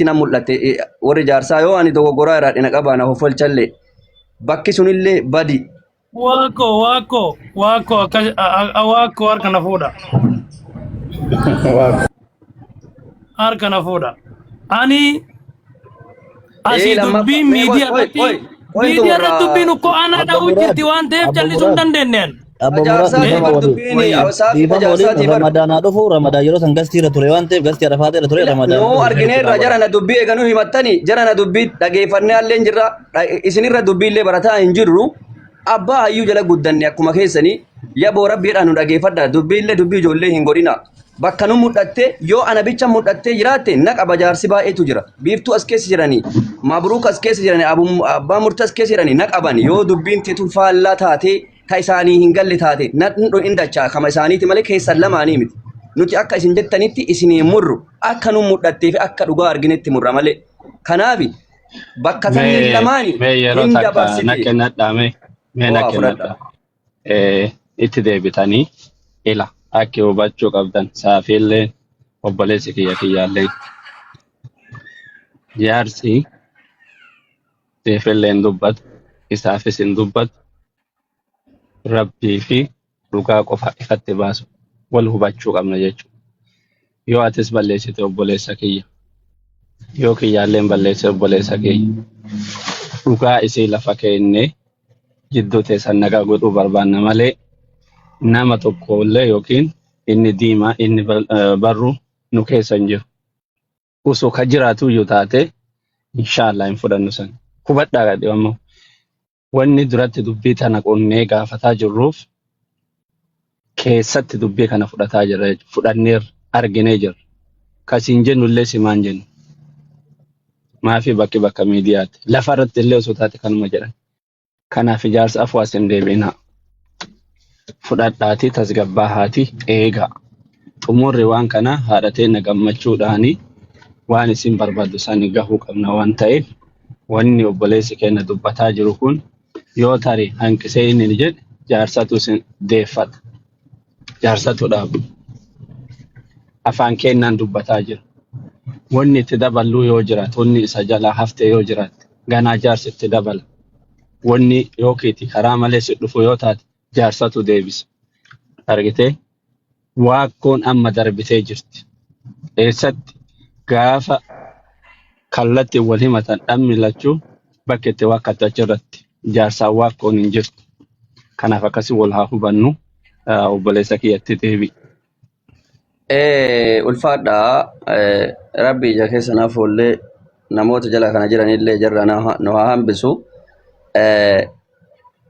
na mul'atte warri jaarsaa yoo ani dogoggoraa irraa dhina qabaa na hoffolchallee bakki sunillee badi. Waaqoo waaqoo waaqoo akkas waaqoo harka na fuudha. Harka na fuudha. Ani asii Lammaffaa dubbiin mee qoy miidiyaa qoy irratti qoy qoy miidiyaa irratti xumurraa dubbiin ukkoo ana Abba dha'uu Muraad, jirti waan ta'eef Abba callisuu hin Muraad, dandeenye ani. Abba Muraad Jaarsaatii dhiifama bar waliin. dubbiin saafi Dhiifama waliin jaarsaatii bar Ramadaanaa dhufu Ramadaan yeroo san gastii irra ture waan ta'eef gastii Arafaata irra ture Ila Ramadaan nuu dhufu argineerra isinitti raawwata. jara na dubbii eeganuu himattani jara na dubbii dhageeffannee allee hin jirra isinirra dubbii illee barataa hin jirru abbaa hayyuu jala guddanne akkuma keessanii yaboo rabbiidhaan nu dhageeffadha dubbii illee dubbii ijoollee hin godhina bakka nu mudhatte yoo ana bicha mudhattee jiraatte na qaba jaarsi baay'eetu jira biiftuu as keessa jiranii mabruuk as keessa jiranii abbaa murtii as keessa jiranii na qaban yoo dubbiin teetu faallaa taatee ta isaanii hin galle taate na hin dachaa kama isaaniiti malee keessan lamaanii miti. Nuti akka isin jettanitti isinii murru akka nu mudhattee fi akka dhugaa arginetti murra malee. Kanaaf bakka tanniin Mee lamaani mee yeroo hin takka na dabarsite. kennadhaa mee mee na Waa fudhadha. kennadhaa. Itti deebitanii ila akka hubachuu qabdan saafiillee obboleessi kiyya kiyyaallee jaarsi siifillee hin dubbatu isaafis hin dubbatu rabbii fi dhugaa qofa ifatti baasu wal hubachuu qabna jechuudha. Yoo atis balleessite obboleessa kiyya yoo kiyyaalleen balleesse obboleessa kiyya dhugaa isii lafa keennee jidduu teessan nagaa godhuu barbaanna malee nama tokkollee yookiin inni diimaa inni barru nu keessa hin jiru. Osoo ka jiraatu iyyuu taate inshaallah hin fudhannu san. Hubadhaa gadhi ammoo wanni duratti dubbii tana qonnee gaafataa jirruuf keessatti dubbii kana fudhataa jirra jechuudha. Fudhanneerra arginee jirra. Kasiin jennu illee simaan jennu. Maafi bakki bakka miidiyaatti. Lafa irratti illee osoo taate kanuma jedhan. Kanaaf ijaarsa afuu as hin deebi'inaa. Fudhadhaatii tasgabbaahaatii eegaa. Xumurri waan kanaa haadha teenya gammachuudhaani waan isin barbaaddu sani gahuu qabna waan ta'eef wanni obboleessi keenya dubbataa jiru kun yoo tari hanqisee inni ni jedhe jaarsatu isin deeffata. Jaarsatu dhaaba. Afaan keennaan dubbataa jira. Wanni itti daballuu yoo jiraate, wanni isa jalaa hafte yoo jiraate, ganaa jaarsi itti dabala. Wanni yookiiti karaa malee si dhufu yoo taate jaarsatu deebisa. Argitee? Waakkoon amma darbitee jirti. Eessatti? Gaafa kallattiin wal himatan dhammi lachuu bakki itti waakkattu achirratti. Jaarsaan waakkoon hin jirtu. Kanaaf akkasii wal haa hubannu. Obboleessa kiyyatti deebi'i. Ulfaadha. Rabbi ija keessa naaf oollee namoota jala kana jiranillee jarra nu haa hambisu.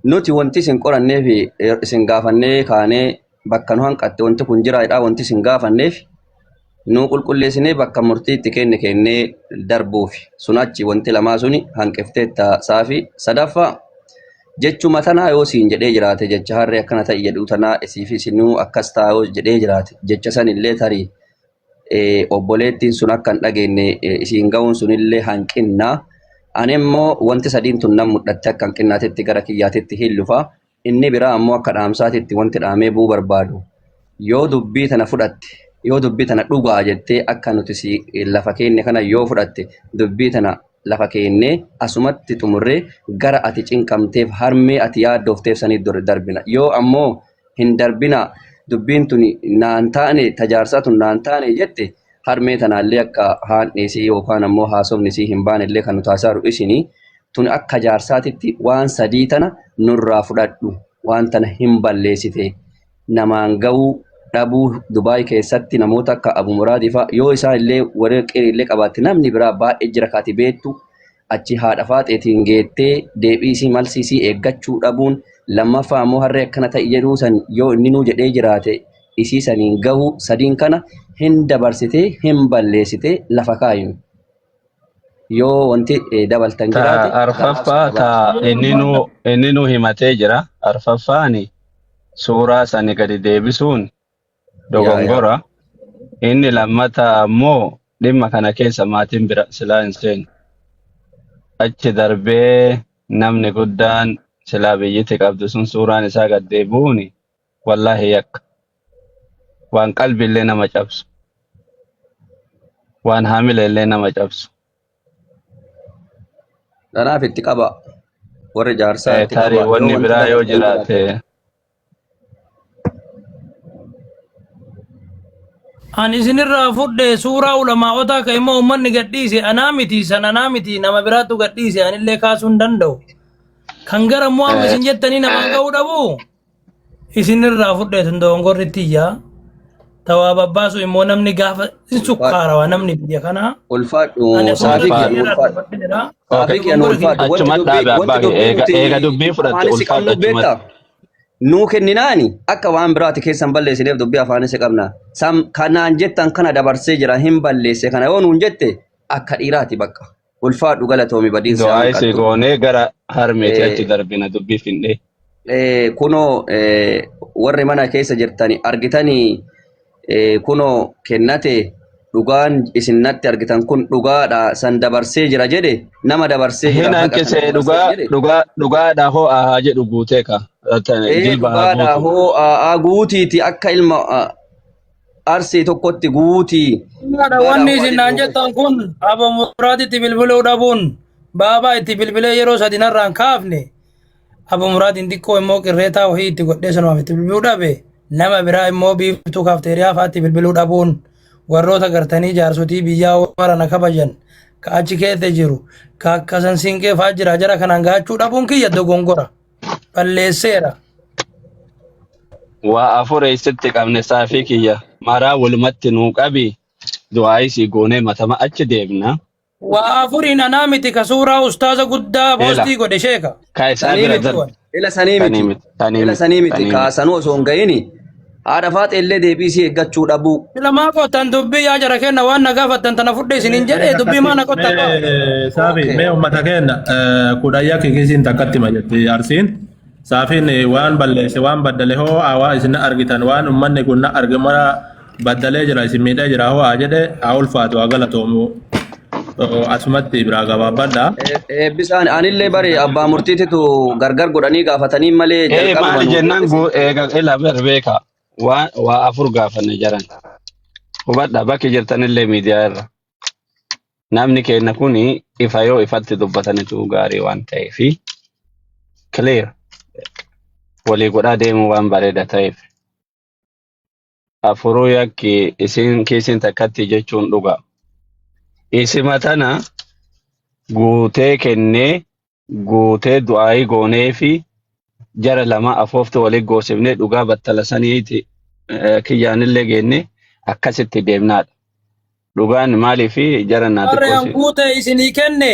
Nuti wanti isin qorannee fi isin gaafannee kaanee bakka nu hanqatte wanti kun jiraadha wanti isin gaafanneef nu qulqulleessinee bakka murtii itti kenne kennee darbuuf sun achi wanti lamaa suni hanqifteetta saafi sadaffaa jechuma tanaa yoo siin jedhee jiraate jecha harree akkana ta'i jedhu tanaa isiif isinuu akkas ta'a yoo jedhee jiraate jecha san illee tarii obboleettiin sun akka hin dhageenye isiin ga'uun sunillee hanqinna. Ani immoo wanti sadiin tun nan mudhatte akka hanqinnaatitti gara kiyyaatitti hin lufa. Inni biraa ammoo akka dhaamsaatitti wanti dhaamee bu'uu barbaadu. Yoo dubbii tana fudhatte, yoo dubbii tana dhugaa jettee akka nuti si lafa keenne kana yoo fudhatte dubbii tana lafa keennee asumatti xumurree gara ati cinqamteef harmee ati yaaddoofteef sanii darbina. Yoo ammoo hin darbinaa dubbiin tuni naan taane tajaarsaa tun naan taane jette harmee tanaallee akka haadni isii yookaan ammoo haasofni isii hin baanellee kan nu taasisaaru isinii tun akka jaarsaatitti waan sadii tana nurraa fudhadhu waan tana hin balleessite namaan ga'uu dhabuu Dubaay keessatti namoota akka Abu Muraadii fa'a yoo isaan illee warra qiriillee qabaatte namni biraa baay'ee jira kaati beektu achi haadha faaxeetiin geettee deebii isii malsii isii eeggachuu dhabuun lammaffaa ammoo harree akkana ta'i jedhuu san yoo inni nuu jedhee jiraate isii saniin gahuu sadiin kana hin dabarsitee hin balleessitee lafa kaayu yoo wanti dabaltan Ta jiraate arfaffaa gabaabsa ta gabaabsa. inni nuu himatee jira. Arfaffaani suuraa sani gadi deebisuun Yaa yaa. dogongora. Inni lammataa ammoo dhimma kana keessa maatiin bira silaa hin seenu. Achi darbee namni guddaan silaa biyyatti qabdu sun suuraan isaa gad deebi'uuni wallaahi yakka. Waan qalbiillee nama cabsu. Waan haamileellee nama cabsu. Kanaaf itti qaba. Warri jaarsaa itti Tarii qaba. Yoo wanni wanti biraa yoo dabartan jiraate. jiraate Ani isinirraa fudhe suuraa ulamaa'otaa ka immoo uummanni gadhiise anaa miti san anaa miti nama biraatu gadhiise anillee kaasuu hin danda'u. Kan gara immoo amma isin jettanii namaan ga'uu dhabu isinirraa fudhe tun dogongorri tiyyaa. Tawaa babbaasu immoo namni gaafa hin sukkaarawa namni biyya kanaa. Ulfaadhu Ani saafii fuuldura kiyya kiyya ulfaadhu. dubbadheera. Okay. Saafii kiyya Dogongora kiyya. ulfaadhu. Wanti Achuma dubbii dhaabe wanti abbaa kee dubbii eega nuti eega dubbii fudhatte afaanis ulfaadhu qabnu beektaa? achumatti. Nuu kenninaani akka waan biraati keessan balleessineef dubbii afaanis qabna. Sam kanaan jettan kana dabarsee jira hin balleesse kana yoo nuun jette akka dhiiraati bakka. Ulfaadhu galatoomi badiin si Du'aa isii hanqattu. goonee gara harmeeti achi Eh, darbina dubbii findhee. Kunoo warri mana keessa jirtani argitanii kunoo kennate dhugaan isin natti argitan kun dhugaadha san dabarsee jira jedhe nama dabarsee jira Hin haqa kana hanqisee dabarsee dhugaa jedhe dhugaa dhugaadha hoo haa jedhu guutee ka. Jilba haa dhugaadha guutu. hoo aa guutiiti akka ilma arsii tokkotti guutii Dhugaadha dhugaadha wanni hoo isin naan jedhu jettan kun aba muraatitti bilbiluu dhabuun baabaa itti bilbilee yeroo sadi narraan kaafne Abu Muraadiin xiqqoo immoo qirreetaa wahii itti godhee sanumaaf itti bilbiluu dhabe nama biraa immoo biiftuu kaafteeriyaa fa'aatti bilbiluu dhabuun warroota gartanii jaarsotii biyyaa warra na kabajan ka achi keessa jiru ka akkasan siinqee fa'aa jira jara kanaan gahachuu dhabuun kiyya dogongora balleesseera. Waa afur eessatti qabne saafii kiyya maraa walumatti nuu qabi du'aa isii goonee matama achi deemna. Waa afuriin anaa miti ka suuraa ustaaza guddaa Ela poostii godhe sheeka. ka isaa Sanii bira miti. darbi. Ila sanii Sanii miti. miti sanii Ila miti sanii miti. sanii miti. Kaasanuu osoo hin ga'ini haadha faaxee illee deebii isii eeggachuu dhabuu. Lamaa qottan dubbii yaa jara kenna waan na gaafattan tana fudhe isiniin Mee jedhe dubbii takkatti maa na qottan qaba. mee saafi Okay. mee ummata keenya kudhayya kikisiin takkatti hima jetti arsiin saafiin waan balleesse waan baddale hoo waa isin argitan waan ummanni kun na arge mara baddalee jira isin miidhee jira hoo haa jedhe haa ulfaatu haa galatoomu asumatti biraa gabaabbadha. Eebbisaan anillee bari abbaa murtiititu gargar godhanii gaafatanii malee Ee jalqabuma maali nuu jennaan deebise. eega ila ber beeka waa waa afur gaafanne jaran hubadha bakki jirtanillee miidiyaa irra namni keenya kuni ifa yoo ifatti dubbatanitu gaarii waan ta'eefi clear walii godhaa deemuu waan bareeda ta'eef afuruu yakki isin kiisin takkatti jechuun dhuga isima tana guutee kennee guutee du'aayii goonee fi jara lama afooftu walii goosifnee dhugaa battala saniiti kiyyaanillee geenne akkasitti deemnaadha. Dhugaan maalii fi jara naa Warri xiqqoo an si guute isinii kenne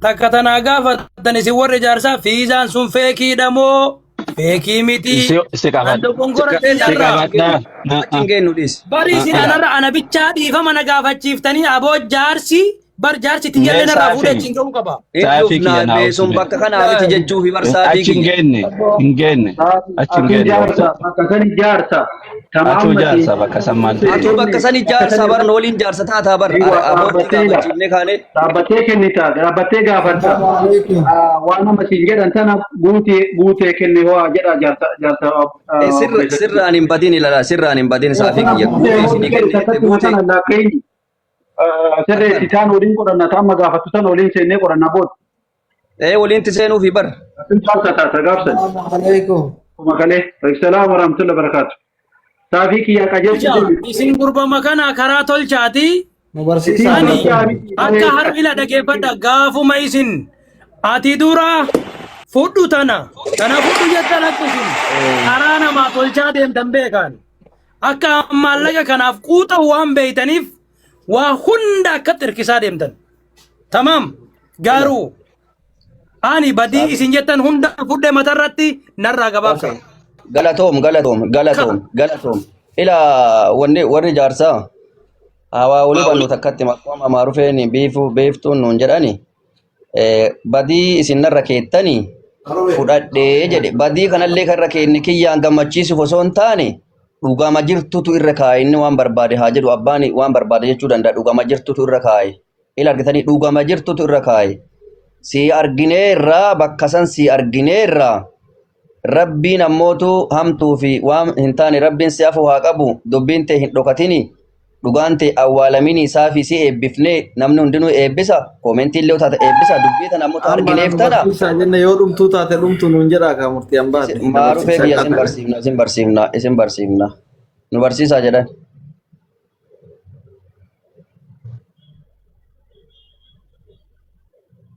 takka tanaa gaafattan isin warri jaarsaa fiizaan sun feekiidha moo feekii miti si si an qabadha dogongora si kiyyarraa qabadha na Achi hin geennu dhiisi. bari isin ila anarra ana bichaa dhiifama na gaafachiiftanii aboo jaarsi bar jaarsi mee tiyyallee narraa fuudhee saafi achiin ga'uu qaba. Hin saafii dhufnaa kiyya naa beesun obsime bakka kanaa miti jechuu fi barsaafii achi hin kiyya. geenne hin geenne achi hin Atuu geenne jaarsa obsa bakka sani jaarsa atuu tamaamma jaarsa bakka san maal Atuu ta'e bakka kenne sani bakka jaarsa sani bar nu waliin jaarsa taataa bar Ewa aboortii dhaabbattee ila gaafachiifne kaane. dhaabbattee kennita dhaabbattee gaafatta Assalamu alaikum. waan nama siin jedhan tana guutee guutee kenne hoo jedha jaarsa jaarsa obboleessa kiyya. Sirraan hin badin ilala sirraan hin badin saafii Tana kiyya guutee guutee hoo isinii jedhu kenne jette takkatti guutee tana laakkeenyi akkana. sirreessi taan waliin qoranna taan magaafattu tan waliin seennee qoranna booda. Waliin seenuufi bar. Asin jaarsa taata gaafsan. Assalamu alaikum. Kuma kalee. Salaam warahmatullahi wabarakatuh. Saafii kiyyaa qajeelchi Tolcha deemi. isin gurbama kana karaa tolchaati Nu Isin barsiisaa ani tolchaa galatooma. miti akka malee har ila dhageeffadha gaafuma isin ati dura fudhu tana tana fudhu jettan akka isin karaa namaa tolchaa deemtan beekan akka maallaqa kanaaf quuxa waan beeytaniif waa hunda akka xirkisaa deemtan tamaam garuu ani badii isin jettan hunda fudhe matarratti narraa gabaabsa. Okay. Galatoom, galatoom, galatoom, galatoom. Ila wanni warri jaarsaa hawaa walii bannu takkatti maqaa maarufeen biifuu beeftuun nuun jedhani badii isin narra keettani fudhadhee jedhe badii kanallee kan irra keenne kiyyaan gammachiisuuf osoo hin taane dhugama jirtutu irra kaa'e inni waan barbaade haa jedhu abbaan waan barbaade jechuu danda'a dhugama jirtutu irra kaa'e ila argitanii dhugama jirtutu irra kaa'e si argineerra bakka san si argineerra rabbiin ammootu hamtuu fi waan hin taane rabbiin si hafu haa qabu dubbiin tee hin dhokatini Dhugaan tee awwaalamini saafii si eebbifnee namni hundinuu eebbisa koomentii illee taate eebbisa dubbii tana ammoo ta Amma na argineef nu tana barsiisaa jenne yoo dhumtuu taate dhumtu nuun jedhaa kaa murtii an baate na maarufee barsiisaa kiyya isin qabe. barsiifna isin barsiifna isin barsiifna nu barsiisaa jedhan.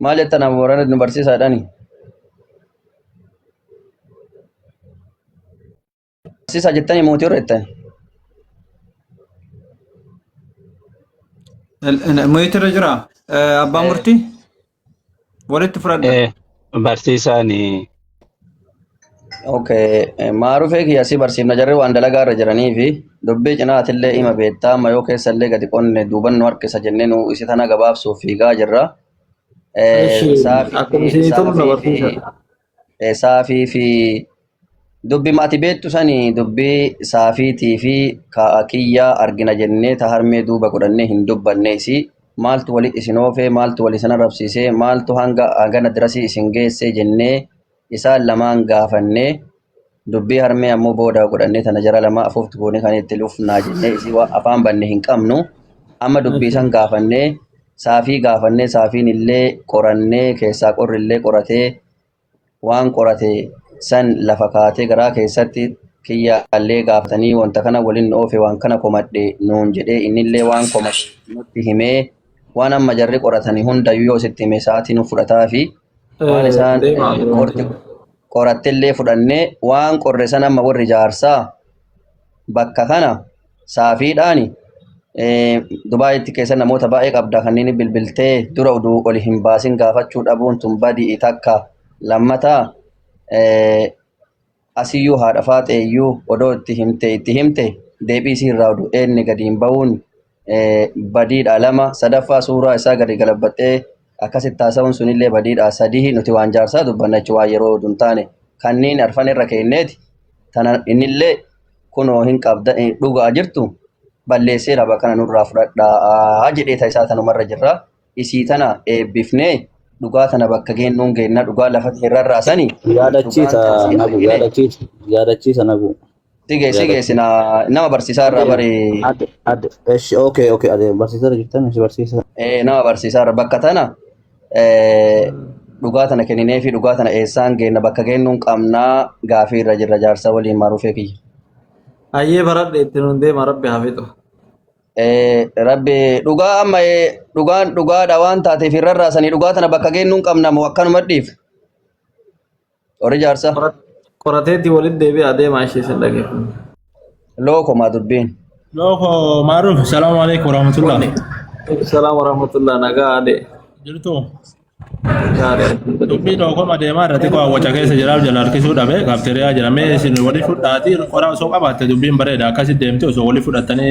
Maal jettan amma warra nu barsiisaa jedhani? Barsiisaa jettanii mootii warra jettani? Moyitirra jira. Abbaa murtii walitti fudhadha. Barsiisaan Okay, maarufee kiyya si barsiifna jarri waan dalagaa irra jiranii fi dubbii cinaatillee ima beektaa amma yoo keessallee gadi qonne duuban nu harkisa jennee nu isi tana gabaabsuuf fiigaa jirra. Eshi Saafii akkuma fi isinii tolu na saafii fi barsiisaa. saafii fi dubbi ati beektu sani dubbii saafiitii fi kaa'a kiyyaa argina jennee ta harmee duuba godhannee hin dubbanne isii maaltu wali isin oofee maaltu wali isin arrabsiisee maaltu hanga hangana dirasii isin geessee jennee isaan lamaan gaafannee dubbii harmee ammoo booda godhannee tana jara lamaa afuuftu goonee kan itti lufnaa jennee isii waan afaan banne hin qabnu amma dubbii san gaafannee saafii gaafannee saafiin illee qorannee keessaa qorri illee qoratee waan qorate san lafa kaatee garaa keessatti kiyyaallee gaafatanii wanta kana waliin nu oofe waan kana komadhe nuun jedhee innillee waan komate nutti himee waan amma jarri qoratanii hundayyuu yoo sitti hime sa'aatii nu fudhataa fi waan isaan Deemaa qorti qorattillee fudhannee waan qorre san amma warri jaarsaa bakka kana saafiidhaani Dubaayitti keessa namoota baay'ee qabda kanneen bilbiltee dura oduu oli hin baasin gaafachuu dhabuun tun badii takka lammataa asiyyuu haadha faaxeeyyuu odoo itti himte itti himte deebii isii irraa oduu eenni gadi hin ba'uun badiidha lama sadaffaa suuraa isaa gadi galabbaxxee akkasitti haasa'uun sunillee badiidha sadii nuti waan jaarsaa dubbanna jechuun waan yeroo oduu hin taane kanneen arfan irra keenneeti tana innillee kunoo hin qabda dhugaa jirtu balleesseera bakka kana nurraa fudhadhaa jedhee ta isaa tanumarra jirra isii tana eebbifnee dhugaa tana bakka geennuun geenna dhugaa lafatti hin rarraasani dhugaan Yaadachiisa tan sii nagu argine yaadachiisa yaadachiisa nagu si geessi yaadachiisa. geessina nama barsiisaa irraa bari Ade ade eshi okay okay ade barsiisaa jirtan eshi barsiisaa. nama barsiisaa irra bakka tana dhugaa tana kenninee fi dhugaa tana eessaan geenna bakka geennuun qabnaa gaafii irra jirra jaarsa waliin maarufee kiyya. Hayyee baradhe itti nuun deema rabbi haa fixu. Rabbi dhugaa amma dhugaan dhugaadha waan taateef hin rarraasanii dhugaa tana bakka geennuun qabna moo akkanuma dhiif warri jaarsa Qorateetti walitti deebi'aa deemaa ishee isin dhageeffanna. lookomaa dubbiin. Looko Maaruf, salaamu alaikum warahmatullah. Salaam warahmatullah nagaa ade. Jirtu Gaarii alhamdulillah. dubbii lookoma deemaa irratti koo waca keessa jiraaf jala harkisuu dhabe kaafteriyaa jira. Mee isin walii fudhaatii qoraa osoo qabaatte dubbiin bareeda akkasitti deemte osoo walii fudhattanii.